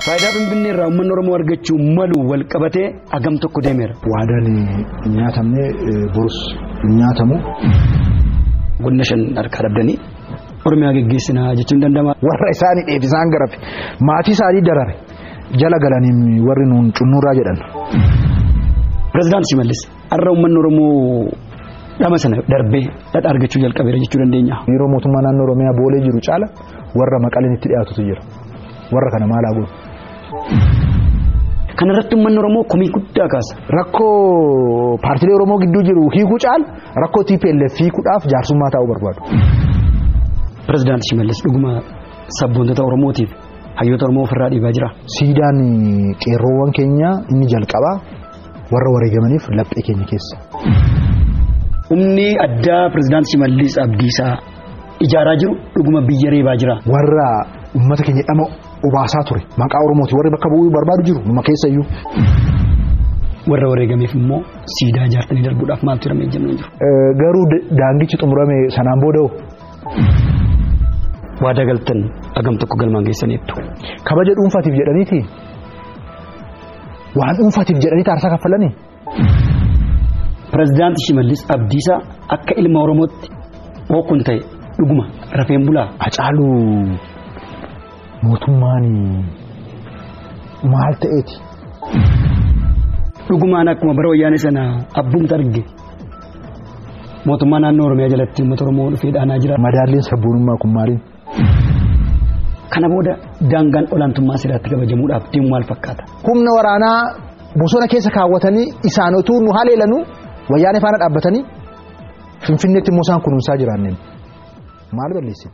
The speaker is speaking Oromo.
Faayidaa Finfinnee irraa uummanni Oromoo argachuu malu wal qabatee hagam tokko deemeera. Waadaan hin nyaatamne borus hin nyaatamu. Godina shan harkaa dhabdanii Oromiyaa geggeessinaa jechuun danda'ama. Warra isaanii dheef isaan garafe maatii isaanii darare jala galanii warri nuun cunnuraa jedhan. Pireezidaanti Shimallis har'a uummanni Oromoo dhama sana darbee dhadhaa argachuu jalqabeera jechuu dandeenya. Yeroo mootummaa naannoo Oromiyaa boolee jiru caala warra maqaleen itti dhiyaatutu jira. Warra kana maal haa godhu? Kanarratti uummanni Oromoo komii guddaa kaasa. Rakkoo paartiilee Oromoo gidduu jiru hiikuu caala rakkoo TPLF hiikuudhaaf jaarsummaa taa'uu barbaadu. Pireezidaanti Shimallis dhuguma sabboontota Oromootiif hayyoota Oromoo ofirraa dhiibaa jira. Siidaan qeerroowwan keenya inni jalqabaa warra wareegamaniif laphee keenya keessa. Humni addaa Pireezidaanti Shimallis Abdiisaa ijaaraa jiru dhuguma biyya reebaa jira. Warra uummata keenya dhama obaasaa ture maqaa Oromooti warri bakka bu'uu barbaadu jiru numa keessa iyyuu. Warra wareegameef immoo siidaa ijaartanii darbuudhaaf maaltu jedhamee ejjennoo jiru. Garuu daangichi xumurame sanaan booda hoo? Waadaa galtan hagam tokko galmaan geessaniittu. Kabaja dhuunfaatiif jedhaniiti waan dhuunfaatiif jedhanii aarsaa kaffalanii. Pireezidaanti Shimallis Abdiisaa akka ilma Oromootti kun ta'e dhuguma rafeen bulaa. Hacaaluu mootummaan maal ta'eeti? Dhugumaan akkuma bara wayyaanee sana abbumti arge mootummaa naannoo Oromiyaa jalatti uummata Oromoo dhufee dhaanaa jira. Madaalliin sabboonummaa kun maaliin? Kana booda daangaan olaantummaa seeraatti kabajamuudhaaf deemu maal fakkaata? Humna waraanaa bosona keessa kaawwatanii isaan otuu nu haleelanuu wayyaanee faana dhaabbatanii Finfinneetti immoo isaan kunuunsaa jiraanneen maal balleessine?